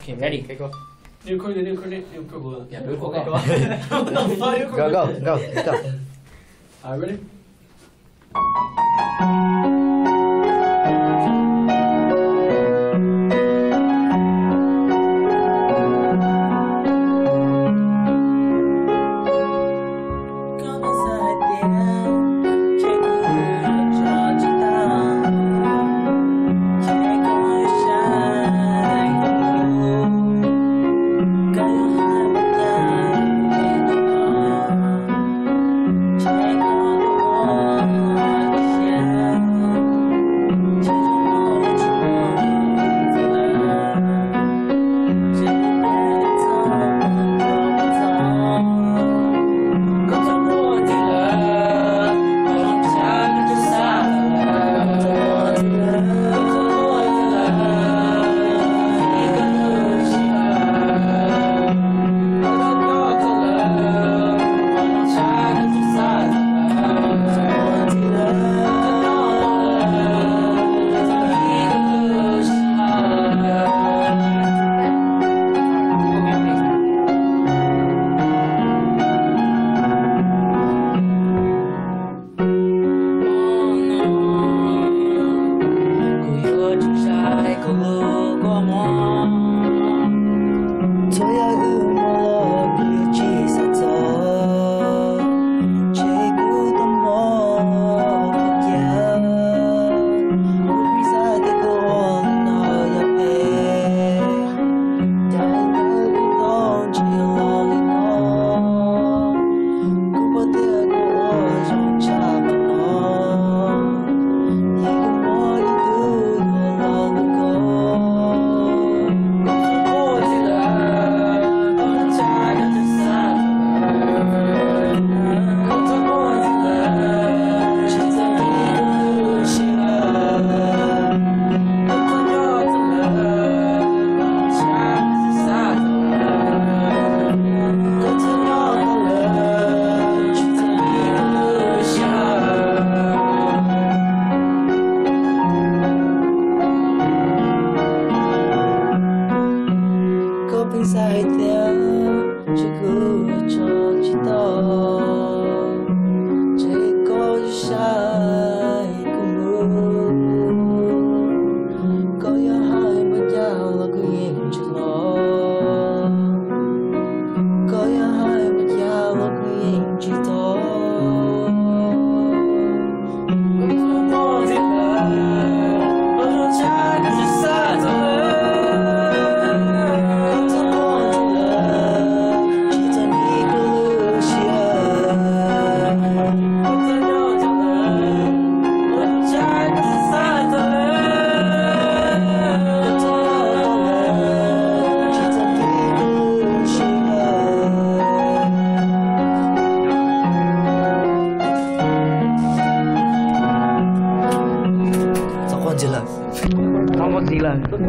Okay, ready. Okay, go. New chord, new chord, new chord. Yeah, new chord, go. What the fuck? Go, go, go, go. All right, ready? Koj pheej xav hais tias ntshe kuv tso tsis tau, ntshe koj saib kuv mus. Koj yuav hais npaum cas los kuv yeej tsis los, koj yuav hais npaum cas los kuv yeej tsis tau. Txog qhov ntxiv lawm. Txog qhov ntxiv lawm.